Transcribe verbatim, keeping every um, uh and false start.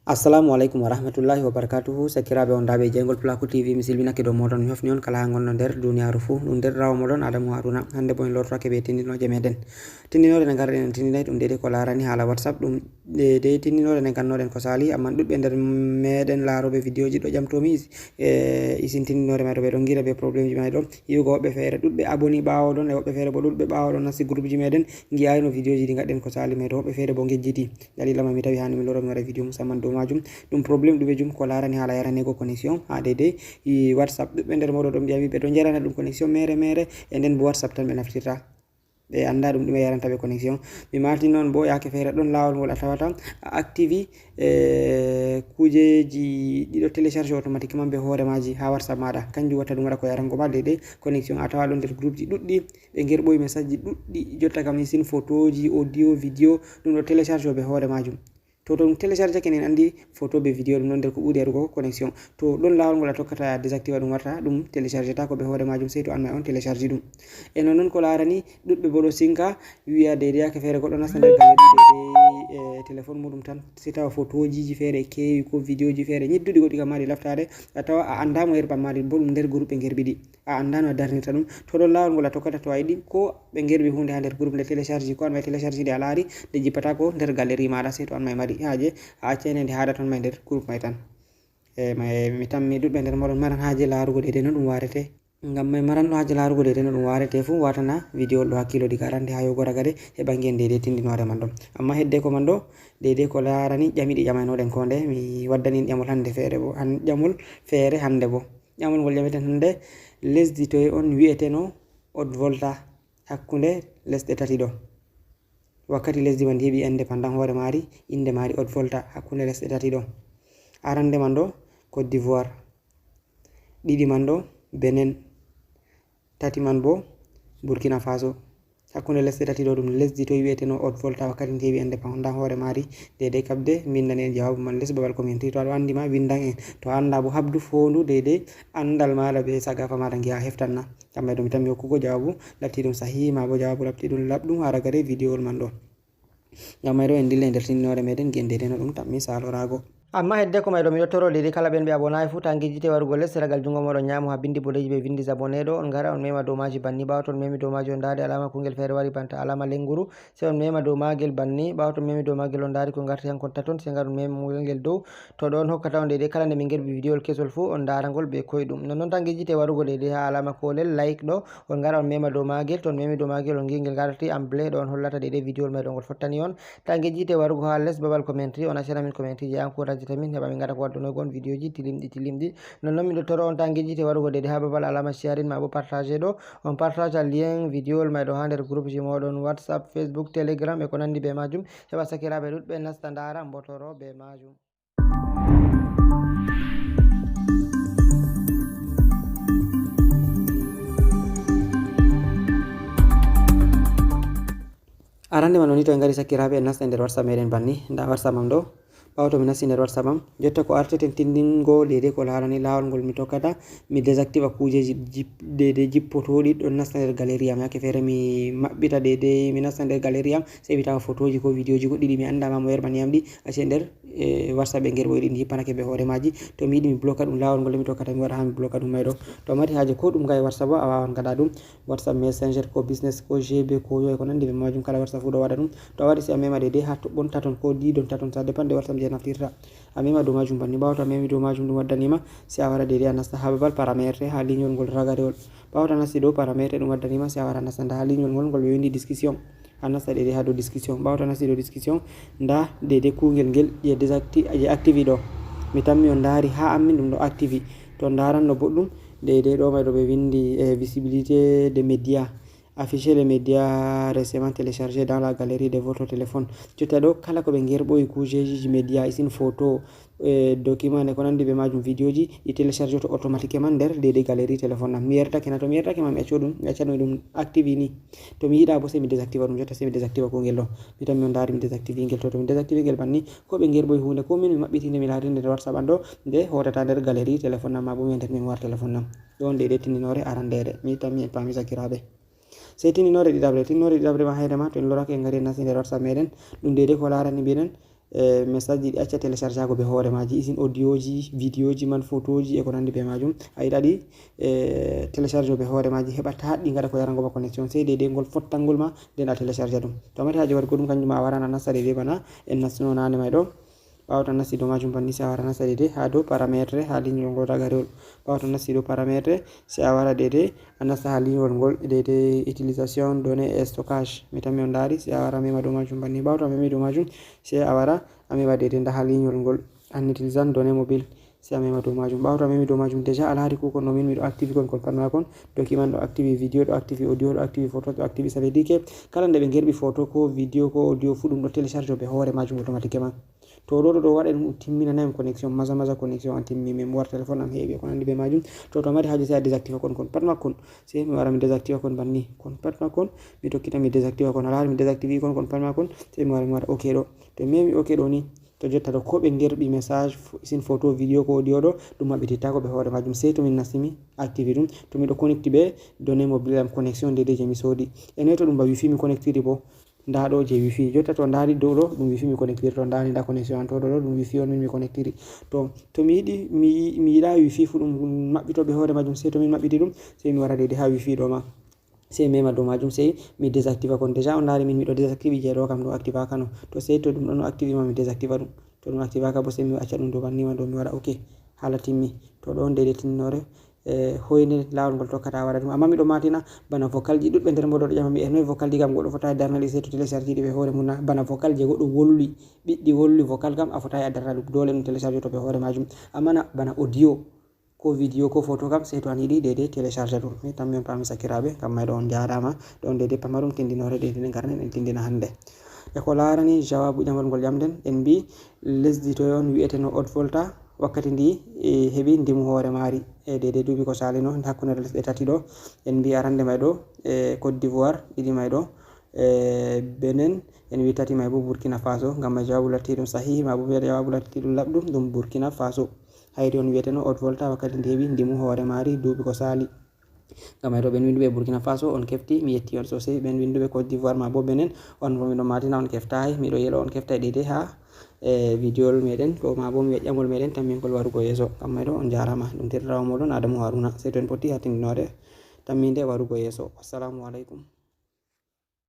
Assalamu aleykum wa rahmatullahi wa barakatuhu. Sakiraaɓe on daaɓe e jeyngol Pulaaku T V, mi silminake dow mooɗon, mi hofni on kala haa ngonno nder duniyaaru fuu. Ɗum nder rawo mooɗon Adamu Haruna. Hannde bo en lortake be tindinooje meɗen. Tindinoore nde ngarɗen en tindinay ɗum deydey ko laarani haala WhatsApp. Ɗum deydey tindinoore nde ngannoɗen ko saali, amman ɗuɗɓe nder meɗen laarooɓe vidéoji ɗo ƴamtoomi, e, isin tindinoore may ɗo, ɓe ɗon ngiira be problemji may ɗo. Yi'ugo woɓɓe feere ɗuɗɓe aboni ɓaawo ɗon, e woɓɓe feere bo ɗuɗɓe ɓaawo ɗon nasti groupji meɗen, ngi'aayno vidéoji ɗi ngaɗɗen ko saali may ɗo. Woɓɓe feere bo ngejjiti. Dalila man mi tawi haani mi loro mi waɗa vidéo musamman dow maajum. Ɗum problème ɗuɓejum ko laarani haala yaraneego connexion haa deydey. I WhatsApp, ɗuɗɓe nder mooɗon ɗon mbi'ami ɓe ɗo njarana ɗum connexion meere meere, e nden bo WhatsApp tan ɓe naftirta. Ɓe annda ɗum ɗume yaranta ɓe connexion. Mi maaltini on bo yaake feere ɗon laawol ngol a tawata a activi, e, kuujeji ɗi ɗo télécharge automatiquement be hoore maaji haa WhatsApp maaɗa. Kanjum watta ɗum waɗa ko yarango ma deydey connexion. A tawa ɗon nder groupji ɗuɗɗi, ɓe ngerɓoyi message ji ɗuɗɗi. Jotta kam isin photoji, audio, vidéo, ɗum ɗo télécharge be hoore maajum. To, to ɗum téléchargake nen anndi photo be vidéo ɗum ɗon nder ko ɓuri yarugo connexion. To ɗon laawol ngol a tokkata désactiva ɗum warta, ɗum téléchargeta ko be hoore maajum, sey to an may on télécharge ɗum. E non non ko laarani ɗuɗɓe bo ɗo sinka, wi'a deydey yaake feere goɗɗo nasta nder galerie deydey, e, téléphone muɗum tan, sey tawa photojiji feere keewi ko vidéoji feere nyidduɗi goɗɗi kam maa ɗi laftaade, a tawa a annda mo yerɓan maa ɗi bo ɗum nder groupe ɓe ngerɓi ɗi. A annda no a darnirta ɗum. To ɗon laawol ngol a tokkata to a yiɗi ko ɓe ngerɓi huunde haa nder groupe nde télécharge, ko an may télécharge nde a laari, nde jippata ko nder galerie maaɗa, sey to an may mari haaje, a accay nde nde haada ton may nder groupe may tan. E, may, mi tammi ɗuɗɓe nder mooɗon maran haaje laarugo deydey no ɗum waarete. Ngam may maranɗo haaje laarugo deydey no ɗum waarete fuu, watana vidéo ɗo hakkiilo diga arande haa yogo ragare, heɓa ngi'en deydey tindinoore man ɗon. Amma heddeko man ɗo, deydey ko laarani ƴami ɗi ƴamaynoɗen ko nde, mi waddani en ƴamol hande feere bo, han-, ƴamol feere hande bo. Ƴamol ngol ƴameten hande, lesdi toye on wi'eteno Haute Volta hakkunde lesɗe tati ɗo? Wakkati lesdi man heɓi indépendant hoore maari, innde maari Haute Volta hakkunde lesɗe tati ɗo. Arande man ɗo, Côte d'Ivoire. Ɗiɗi man ɗo, Benin. Tati man bo, Burkina Faso. Hakkunde lesɗe tati ɗo, ɗum lesdi toy wi'eteno Haute Volta wakkati ndi heɓi indépendant hoore maari? Deydey kabde, mbindan en jawaabu man les babal community. To aɗo anndi ma, windan en. To a annda bo, habdu foondu deydey anndal maaɗa be sagafa maaɗa, ngi'a a heftan na. Ngam may ɗo mi tammi hokkugo jawaabu latiiɗum sahihi, maa bo jawaabu latiiɗum laɓɗum haa ragare vidéowol man ɗo. Ngam may ɗo en dillay nder tindinoore meɗen, ngi'en deydey no ɗum tammi saaloraago. Amma heddeko may ɗo, miɗo toro deydey kala ɓen ɓe abonaay fuu, ta ngejjite warugo les seragal junngo mooɗon nyaamo haa binndi boɗeeji ɓe winndi s'abonner ɗo, on ngara on mema dow maaji banni. Ɓaawo to on memi dow maaji, on ndaade alaama kungel feere wari banta alaama lennguru, sey on mema dow maagel banni. Ɓaawo to on memi dow maagel, on ndaari ko ngarti hankon taton, sey ngar on mema ngel dow. To ɗon hokkata on deydey kala nde min ngerɓi vidéowol kesol fuu, on ndaara ngol be koyɗum. Nonnon ta ngejjite warugo deydey haa alaama koolel like ɗo, on ngara on mema dow maagel. To on memi dow maagel, on ngi'i ngel ngarti en bleu ɗo, on hollata deydey vidéowol may ɗo ngol fottani on. Ta ngejjite warugo haa les babal community, on accana min community je encourageta min, heɓa min ngaɗa ko waddunoygo on vidéoji tilimɗi tilimɗi. Nonnon miɗo toro on ta ngejjite warugo deydey haa babal alaama sharing maa bo partage ɗo, on partage lien vidéowol may ɗo haa nder groupeji mooɗon WhatsApp, Facebook, Telegram e ko nanndi be maajum, heɓa sakiraaɓe ɗuɗɓe nasta ndaara, mbotoro be maajum. Arande man woni to en ngari sakiraaɓe, en nasta nder WhatsApp meɗen banni. Nda WhatsApp am ɗo. Ɓaawo to mi nasti nder WhatsApp am, jotta ko arteten tindingo deydey ko laarani laawol ngol mi tokkata, mi désactiva kuujeji jip-, deydey jippotooɗi ɗon nasta nder galerie am. Yaake feere mi maɓɓita deydey, mi nasta nder galerie am, sey mi tawa photoji ko vidéoji goɗɗi ɗi mi annda ma mo yerɓani yam ɗi, accay nder, e, WhatsApp ɓe ngerɓoyi ɗi, mi jippanake be hoore maaji. To mi yiɗi mi bloka ɗum, laawol ngol mi tokkata mi waɗa haa mi bloka ɗum may ɗo. To a mari haaje ko ɗum nga e WhatsApp bo, a waawan ngaɗa ɗum. WhatsApp Messenger ko Business ko G B ko yo e ko nanndi be maajum, kala WhatsApp fuu ɗo waɗa ɗum. To a waɗi, sey a mema deydey haa toɓɓon taton ko diidon taton, ça dépend de WhatsApp je a naftirta. A mema dow maajum banni. Ɓaawo to a memi dow maajum, ɗum waddani ma, sey a wara deydey a nasta haa babal paramètre, haa linyol ngol ragarewol. Ɓaawo to a nasti dow paramètre, ɗum waddani ma, sey a wara a nasta nda haa linyol ngol, ngol ɓe winndi discussion. A nasta deydey haa dow discussion. Ɓaawo to a nasti dow discussion, nda deydey kuungel ngel je désacti-, je activi ɗo. Mi tammi on ndaari haa an min ɗum ɗo activi. To on ndaaranno boɗɗum, deydey ɗo may ɗo ɓe winndi, eh, visibilité des médias. Affichez les médias récemment téléchargés dans la galerie de votre téléphone. Jotta ɗo, kala ko ɓe ngerɓoyi kuujeji média, isin photo, eh, document e ko nanndi be maajum, vidéoji, ɗi télécharge to automatiquement nder deydey galerie téléphone am. Mi yertake na, to mi yertake ma, mi acco ɗum, mi acca ɗum, ɗum activi ni. To mi yiɗa bo, sey mi désactiva ɗum, jotta sey mi désactiva kuungel ɗo. Mi tammi on ndaari mi désactivi ngel. To, to mi désactivi ngel banni, ko ɓe ngerɓoyi huunde, ko min mi maɓɓiti nde mi laari nder WhatsApp am ɗo, nde hootata nder galerie téléphone am, maa bo mi enter mi wara téléphone am. Ɗon deydey tindinoore arandeere. Mi tammi en paami sakiraaɓe. Sey tindinoore ɗiɗaɓre. Tindinoore ɗiɗaɓre ma, hayre ma, to en lorake en ngari en nasti nder WhatsApp meɗen. Ɗum deydey ko laarani mbiɗen, e message ji ɗi acca télécharge go be hoore maaji, isin audio ji, video ji man, photo ji e ko nandi be majum. A yiɗa ɗi e télécharge be hoore maaji, heɓa ta ɗi ngaɗa ko yarango ma connexion, sey deydey ngol fottangol ma nden a télécharge ɗum. To a mari haaje waɗugo ɗum, kanjum ma a wara a nasta deydey bana en nastuno nane may ɗo. Ɓaawo to a nasti dow majum banni, sey a wara a nasta deydey ha dow paramètre, ha linyol ngol ragarewol. Ɓaawo to a nasti dow paramètre, sey a wara deydey a nasta ha linyol ngol deydey utilisation données et stockage. Mi tammi on ndaari, sey a wara a mema dow majum banni. Ɓaawo to a memi dow majum, sey a wara a mema deydey nda ha linyol ngol en utilisant données mobile. Sey a mema dow majum. Ɓaawo to a memi dow majum, déjà a laari kuuko no min miɗo active kon, kon pat ma kon. Document ɗo active, video ɗo active, audio ɗo active, photo ɗo active. Ça veut dire que kala nde ɓe ngerɓi photo ko video ko audio fu, ɗum ɗo télécharge be hoore majum automatiquement. To ɗo, ɗo, ɗo waɗa ɗum timminanay am connexion, maza maza connexion an timmi, mémoire téléphone am heewi, ko nandi be majum. To, to a mari haaje, sey a désactive kon, kon pat ma kon. Sey mi wara mi désactive kon banni, kon pat ma kon. Mi tokkita mi désactive kon. A laari mi désactive kon, kon pat ma kon. Sey mi wara mi waɗa ok ɗo. To mi memi ok ɗo ni, to jotta ɗo ko ɓe ngerɓi message, fo-, sin photo, video ko audio ɗo, ɗum maɓɓitittako be hoore majum. Sey to min nasti mi active ɗum, to miɗo connecti be données mobile am, connexion deydey je mi soodi. E noy to ɗum ba wifi mi connectiri bo? Nda ɗo je wifi. Jotta to ndaari dow ɗo, ɗum wifi mi connectiri. To ndaari nda connexion an to ɗo, ɗo ɗum wifi on min mi connectiri. To, to mi yiɗi, mi, mi yiɗa wifi fu ɗum maɓɓito be hoore majum, sey to min maɓɓiti ɗum, sey mi wara deydey ha wifi ɗo ma. Sey mi mema dow majum, sey mi désactiva kon. Déjà on ndaari min miɗo désactive je ɗo kam, ɗo activaka no. To sey to ɗum ɗon active ma mi désactiva ɗum. To ɗum activaka bo, sey mi acca ɗum dow banni ma ɗo, mi waɗa ok. Hala timmi. To ɗon deydey timminoore, e hoyne laawol ngol tokkata waɗa ɗum. Amma miɗo matina bana vocal ji ɗuɗɓe nder moɗo ɗo ƴama mi, e noy vocal ji kam goɗɗo fota e darna ɗi, sey to télécharge ɗi be hoore mum na. Bana vocal je goɗɗo wolwi, ɓiɗɗi wolwi vocal kam, a fota e a darna ɗum. Doole ɗum télécharge to be hoore majum. Amma na bana audio, ko video ko photo kam, sey to an yiɗi deydey télécharge ɗum. Mi tammi on paami sakiraaɓe, kam may ɗo on jaaraama, ɗon deydey pamarum tindinoore deydey nde ngarnen en tindina hande. E ko laarani jawaabu ƴamol ngol ƴamden, en mbi lesdi toy on wi'eteno Haute Volta, wakkati ndi, e, heɓi ndimu hoore maari, e, deydey duuɓi ko saalino, hakkunde lesɗe tati ɗo, en mbi arande may ɗo, e, Côte d'Ivoire, ɗiɗi may ɗo, e, Benin, en mbi tati may bo Burkina Faso, ngam may jawaabu latti ɗum sahihi, ma bo mbiya jawaabu latti ɗum laɓɗum, ɗum Burkina Faso. Hayri on wi'eteno Haute Volta wakkati ndi heɓi ndimu hoore maari duuɓi ko saali. Ngam hay to ɓen winduɓe Burkina Faso, on kefti, mi yetti on sosai. Ɓen winduɓe Côte d'Ivoire ma bo Benin, on bo miɗo matina on keftayi, miɗo yelo on keftay ɗiɗi ha, e, video meɗen, ko ma bo mi weƴƴangol meɗen tammingol warugo yeso. Ngam may ɗo on jarama, ɗum tirrawo moɗon Adamu Haruna. Sey to en potti ha tindinore tamminde warugo yeso. Wassalamu alaikum.